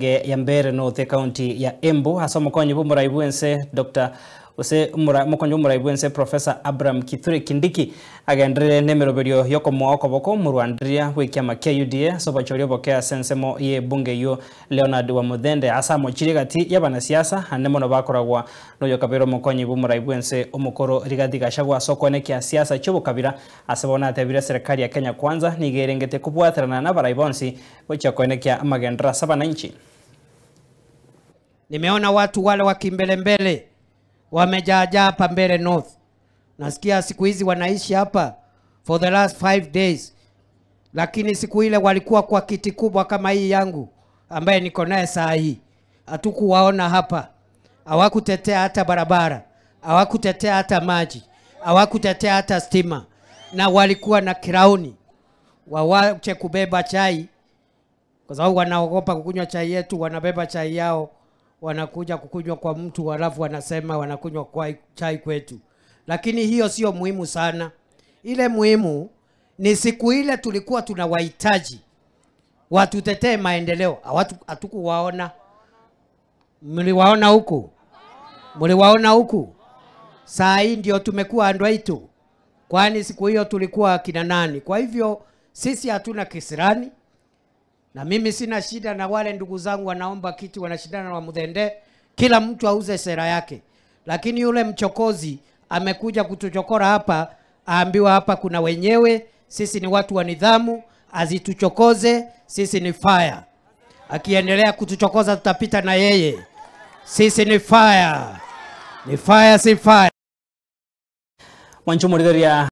Ya Mbeere North county ya Embu hasa mukonyi bumuraibu ense Dr. ose mukonyi bumuraibu ense Professor Abraham Kithure Kindiki agendere nemeroberio yokomoa okoboko murwandiria bw'ekiama kia UDA sobachorio bokea sensemo ye bunge yo Leonard Wamuthende asa mochire gati y'abanasiasa ande mono bakoragwa noyo kabiro mukonyi bumuraibu ense omukoro Rigathi Gachagua sokone kia siasa chobokabira asebona atebire serikali ya Kenya Kwanza nigerengete kubwaterana na baraibonsi gochakone kia amagendera sabananchi. Nimeona watu wale wa kimbelembele wamejaajaa hapa Mbeere North. Nasikia siku hizi wanaishi hapa for the last 5 days. Lakini siku ile walikuwa kwa kiti kubwa kama hii yangu ambaye niko naye saa hii. Hatukuwaona hapa. Hawakutetea hata barabara, hawakutetea hata maji, hawakutetea hata stima. Na walikuwa na kirauni. Wawache kubeba chai kwa sababu wanaogopa kukunywa chai yetu, wanabeba chai yao. Wanakuja kukunywa kwa mtu halafu wanasema wanakunywa kwa chai kwetu. Lakini hiyo sio muhimu sana. Ile muhimu ni siku ile tulikuwa tunawahitaji watutetee maendeleo. Hatukuwaona. Mliwaona huku? Mliwaona huku? Saa hii ndio tumekuwa andwaitu. Kwani siku hiyo tulikuwa kina nani? Kwa hivyo sisi hatuna kisirani. Na mimi sina shida na wale ndugu zangu wanaomba kiti wanashindana na Wamuthende. Kila mtu auze sera yake. Lakini yule mchokozi amekuja kutuchokora hapa, aambiwa hapa kuna wenyewe, sisi ni watu wa nidhamu, azituchokoze, sisi ni fire. Akiendelea kutuchokoza tutapita na yeye. Sisi ni fire. Ni fire, si fire. Mwanchumuritheria.